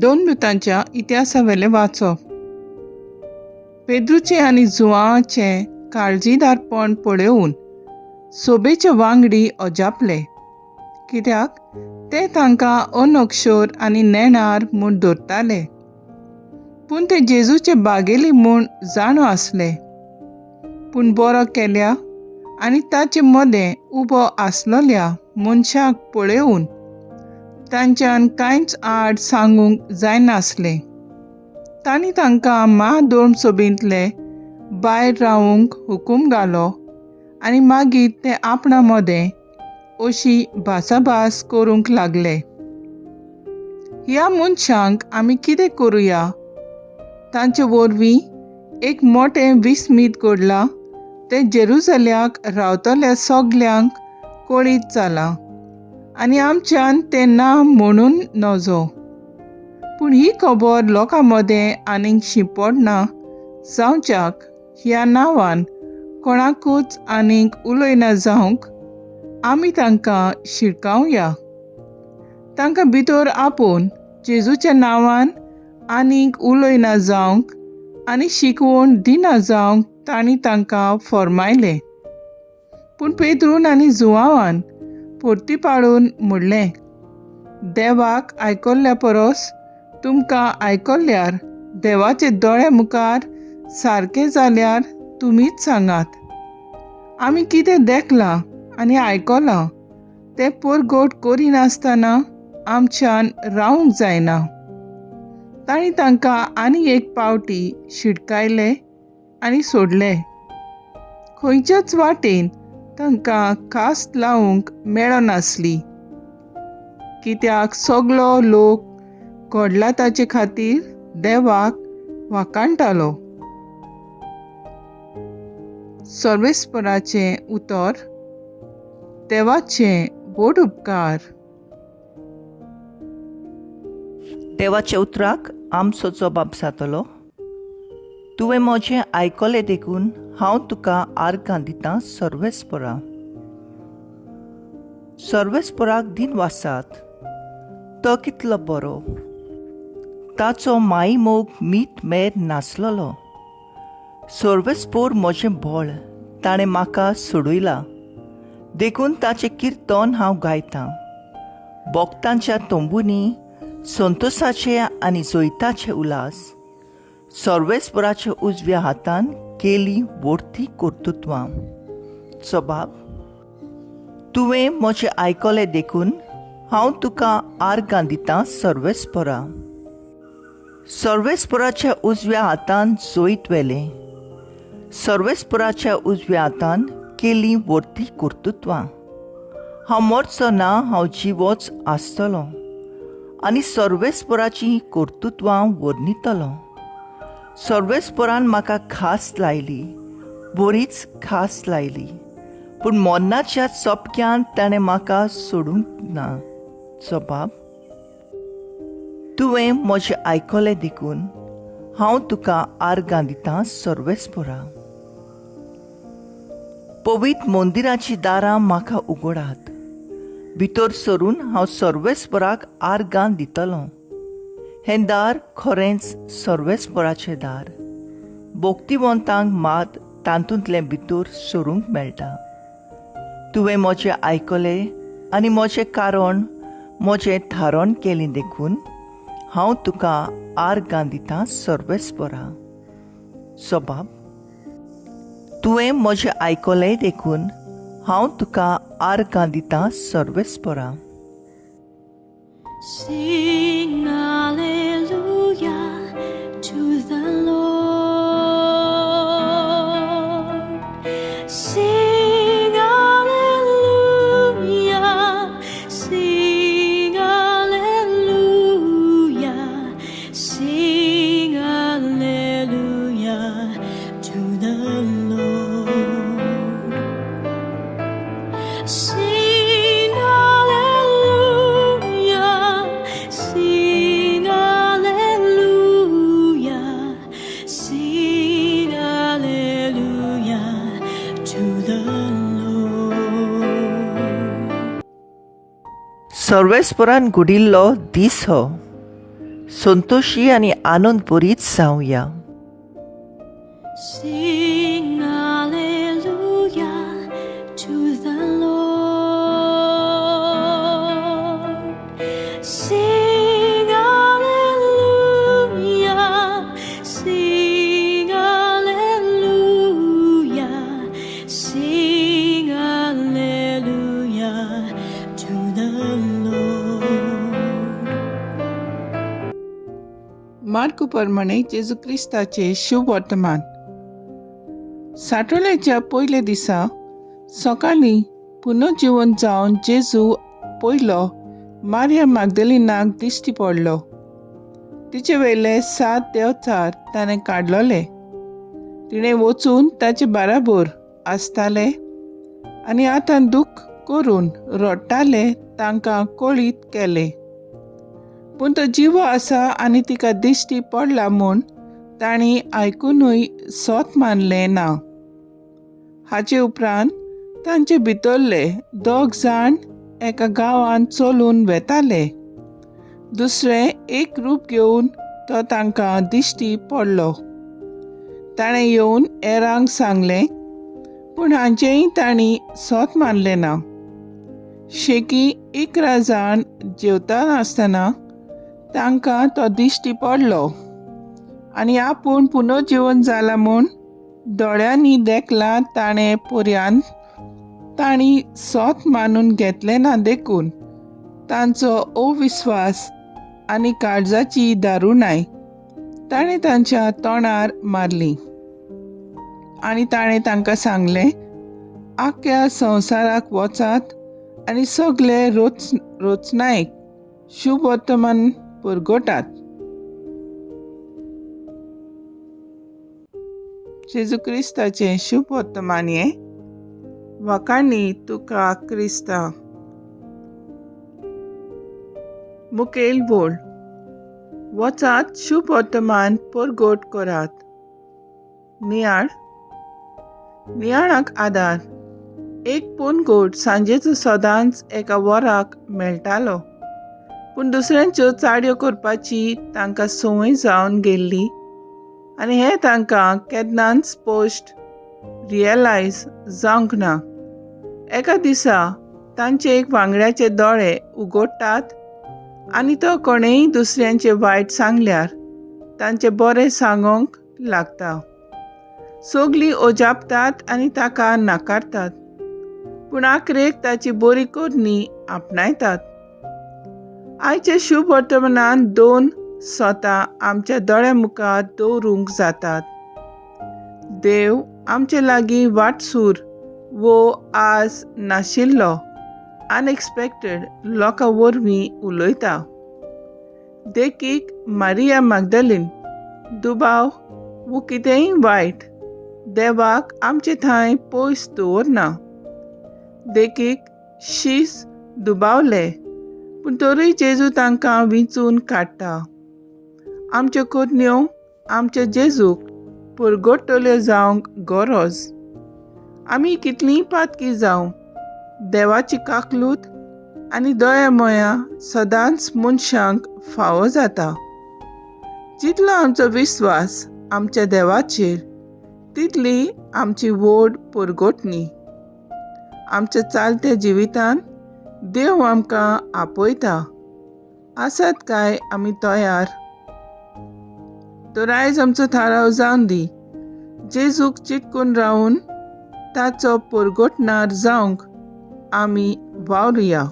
दोन दुतांच्या इतिहासावेलें वाचप. पेद्रूचें आनी जुआंवाचें काळजीदारपण पळोवन सोबेचे वांगडी अजापले, कित्याक ते तांकां अनक्षर आनी नेणार म्हूण धरताले. पूण ते जेजूचे बागेली म्हूण जाणो आसले. पूण बरो केल्या आनी ताचे मदें उबो आसलोल्या मनशाक पळोवन तांच्यान कांयच आड सांगूंक जायनासलें. तांणी तांकां म्हादोम सोबींतले भायर रावूंक हुकूम घालो आनी मागीर ते आपणा मदें अशी भासाभास करूंक लागले, ह्या मनशांक आमी कितें करुया? तांचे वरवीं एक मोटें विस्मीत घडलां तें जेरुजल्याक रावतल्या सगल्यांक कळीत जालां आनी आमच्यान तें ना म्हणून नजो. पूण ही खबर लोकां मदें आनीक शिंपडना जावच्याक ह्या नांवान कोणाकूच आनीक उलयना जावंक आमी तांकां शिडकावया. तांकां भितर आपोवन जेजूच्या नांवान आनीक उलयना जावंक आनी शिकवण दिना जावंक तांणी तांकां फर्मायलें. पूण पेद्रून आनी जुआंवान परती पाडून म्हणलें, देवाक आयकल्ल्या परस तुमकां आयकल्यार देवाचे दोळे मुखार सारकें जाल्यार तुमीच सांगात. आमी कितें देखलां आनी आयकलां तें परगट करिनासतना आमच्यान रावंक जायना. तांणी तांकां आनी एक पावटी शिडकायले आनी सोडले. खंयच्याच वाटेन तांकां खास लावंक मेळनासली, कित्याक सगलो लोक घडला ताचे खातीर देवाक वाखाणटालो. सर्वेस्पराचें उतर. देवाचे व्हड उपकार. देवाच्या उतराक आमचो जबाब जातलो. तुवें म्हजें आयकलें देखून हांव तुका आर्गां दितां सर्वेस्परा. सर्वेस्पराक दिन वासात, तो कितलो बरो. ताचो माई मोग मीत मेर नासलेलो. सर्वेस्पोर म्हजें बळ, ताणें म्हाका सोडयला देखून ताचें किर्तन हांव गायतां. भक्तांच्या तंबुनी संतोसाचे आनी जैताचे उल्हास. सर्वेस्पराच्या उजव्या हातान केली व्हडती कर्तृत्वां. सबाब, तुवें म्हजें आयकलें देखून हांव तुका आर्गां दितां सर्वेस्परा. सर्वेस्पराच्या उजव्या हातान जैत व्हेलें. सर्वेस्पराच्या उजव्या हातान केली व्हडती कर्तृत्वां. हांव मरचो ना, हांव जिवोच आसतलो आनी सर्वेस्पराची कर्तृत्वां वर्णितलो. सर्वेस्परान म्हाका खास लायली, बरीच खास लायली, पूण मरणाच्या चपक्यान ताणें म्हाका सोडूंक ना. सबाब, तुवें म्हजें आयकलें देखून हांव तुका आर्गां दितां सर्वेस्परा. पवित्र मंदिराचीं दारां म्हाका उगडात, भितर सरून हांव सर्वेस्पराक आर्गां दितलो. हें दार खरेंच सर्वेस्पराचें दार, भक्तिवंतांक मात तातूंतलें भितर सरूंक मेळटा. तुवें म्हजें आयकलें आनी म्हजें कारण म्हजें थारण केलें देखून हांव तुका आर्गां दितां सर्वेस्परा. सबाब, तुवें म्हजें आयकलें देखून हांव तुका आर्गां दितां सर्वेस्परा. Sing hallelujah to the Lord. Sing hallelujah, sing hallelujah, sing hallelujah to the Lord. Sing hallelujah, sing hallelujah, sing hallelujah to the Lord. सर्वेस्परान घडिल्लो दीस हो. संतोशी आनी आनंद भरीत जावया. Sing alleluia to the Lord. Sing alleluia, sing alleluia, sing alleluia to the Lord. Mark प्रमाणे जेजू क्रिस्ताचे शुभवर्तमान. साठोल्याच्या पयल्या दिसा सकाळीं पुनर्जिवन जावन जेजू पयलो मारिया मागदलिनाक दिश्टी पडलो. तिचे वयले 7 देवचार ताणें काडलोले. तिणें वचून ताचे बाराबोर आसताले आनी आतां दुख्ख करून रडटाले तांकां कळीत केलें. पूण तो जिवो आसा आनी तिका दिश्टी पडला म्हूण तांणी आयकुनूय सोत मानलें ना. हाचे उपरांत तांचे भितरले 2 जाण एका गांवांत चलून वेताले. दुसरें एक रूप घेवन तो तांकां दिश्टी पडलो. ताणें येवन हेरांक सांगलें, पूण हांचेंय तांणी सोत मानलें ना. शेकी 11 जाण जेवता आसतना तांकां तो दिश्टी पडलो आनी आपूण पुनर्जिवन जाला म्हूण दोळ्यांनी देखलां ताणें पर्यांत तांणी सोत मानून घेतलें ना. देखून तांचो अविस्वास आनी काळजाची दारुणाय ताणें तांच्या तोंडार मारली आनी ताणें तांकां सांगलें, आख्ख्या संवसाराक वचात आनी सगळे रोचनायक शुभवर्तमान पुरगोटात. जेजू क्रिस्ताचें शुभवर्तमान हें. वाखाणी तुका क्रिस्ता. मुखेल बोल. वचात शुभवर्तमान परगट करात. नियाळ. नियाळाक आदार. एक पोनगोट सांजेचो सदांच एका वराक मेळटालो, पूण दुसऱ्यांच्यो चाडयो करपाची तांकां संवय जावन गेल्ली आनी हें तांकां केन्नाच स्पश्ट रियलायज जावंक ना. एका दिसा तांचे एक वांगड्याचे दोळे उगडटात आनी तो कोणेंय दुसऱ्यांचें वायट सांगल्यार तांचें बरें सांगूंक लागता. सगलीं अजापतात आनी ताका नाकारतात, पूण आखरेक ताची बरी करणी आपणायतात. आयच्या शुभवर्तमानान 2 सोतां आमच्या दोळ्या मुखार दवरूंक जातात. देव आमचे लागीं वाटसूर वो आज नाशिल्लो अनएक्सपेक्टेड लोकां वरवीं उलयता. देखीक मारिया मागदलीन दुबाव वो कितेंय वायट देवाक आमचे थंय पयस दवरना. देखीक शीस दुबावले, पूण तरूय जेजू तांकां विंचून काडटा. आमच्यो करण्यो आमच्या जेजूक पुरगोटल्यो जावंक गरज. आमी कितलींय पातकी जावं, देवाची काकलूत आनी दया मया सदांच मनशांक फावो जाता. जितलो आमचो विस्वास आमच्या देवाचेर तितली आमची व्हड पुरगोटणी. आमच्या चालत्या जिवितांत देव आमकां आपयता. आसात काय आमी तयार? तर आयज आमचो थाराव जावन दी जेजूक चिटकून रावून ताचो पुरगोटणार जावंक आमी वावरुया.